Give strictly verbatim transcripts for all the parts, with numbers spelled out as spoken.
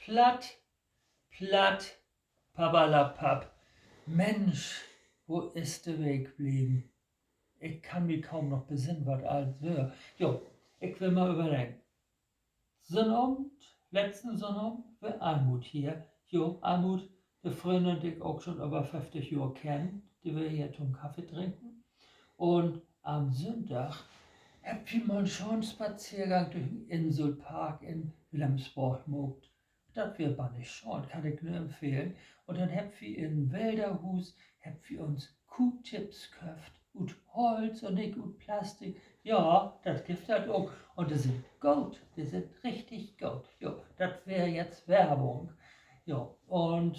Platt, platt, papperlapapp. Mensch, wo is de Week bleven? Ik kann mi kaum noch besinnen, wat allens weer. Jo, ik will mal överleggen. Sünnavend, letzten Sünnavend weer Almut hier. Jo, Almut, de Fründin, de ik ok schon över föfftig Johr kenn, de weer hier to'n Kaffee drinken. Un an'n Sünndag hebbt wi mal en schönen Spazeergang dörch den Inselpark in Wilhelmsborg maakt. Dat weer bannig schöön, kann ik nur empfehlen. Un denn hebbt wi in Wälderhuus, hebbt wi uns Q-Tips köfft, ut Holz un nich ut Plastik. Ja, dat gifft dat ok. Un de sünd goot, de sünd richtig goot. Jo, dat weer jetzt Werbung. Jo, un,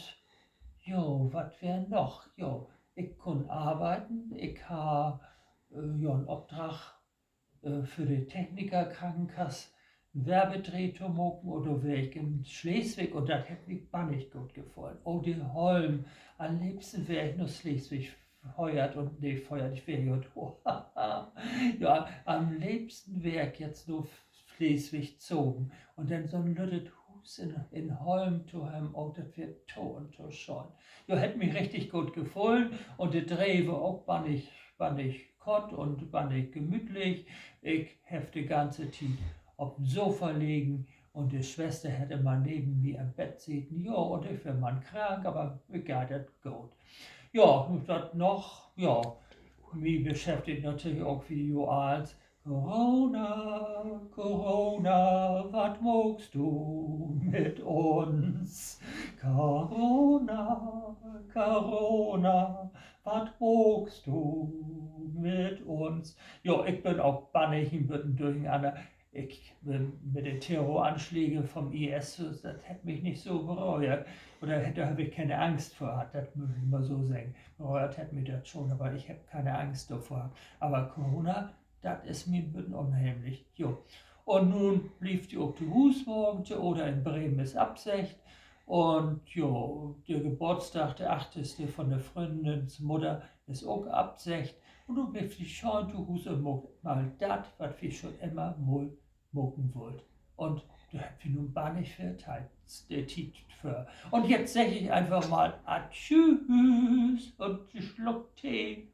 jo, wat weer noch? Jo, ik kunn arbeiden, ik harr, äh, jo, en Opdrag, äh, för de Technikerkrankenkass en Werbedreh to maken, un dor weer ik in Sleswig un dat hett mi bannig goot gefallen. Oh, de Holm. An'n leevsten weer ik na Sleswig föhrt un, nee, föhrt, ik weer jo dor. Ja, an'n leevsten weer ik jetzt na Sleswig togen. Un denn so'n lüttet Huus in, in Holm to hebben, oh, dat weer to un to schöön. Jo, hett mi richtig goot gefullen un de Dreh weer ok bannig, bannig kort un bannig gemütlich. Ik heff de ganze Tiet op 'n Sofa legen un de Swester hett immer neven mi an't Bett seten. Jo, un ik weer man krank, aver mi geiht dat goot. Jo, wat noch? Jo, mi beschäftigt natürlich ok, wie jo allens: Corona, Corona, wat maakst du mit uns? Corona, Corona, wat maakst du mit uns? Jo, ik bün ok bannig en beten dörchenanner. Ik bün mit de Terroranschläge vun'n I S, dat hett mi nich so beröhrt. Oder dor heff ik kene Angst vör hatt, dat mutt ik mal so seggen. Beröhrt hett mi dat schon, aver ik heff kene Angst dorvör hatt. Aver Corona, dat is mi en beten unheemlich. Jo. Un nu blievt wi ok to Huus morgen, Theater in Bremen is afseggt. Un jo, de Geboortsdag, de achtigste, vun de Fründins Mudder is ok afseggt. Un nu blievt wi schöön to Huus un maakt mal dat, wat wi schon immer mal maken wullt. Un dor hebbt wi nu bannig veel Tiet, äh, Tiet för. Un jetzt segg ik eenfach mal Tschüüs un en Sluck Tee.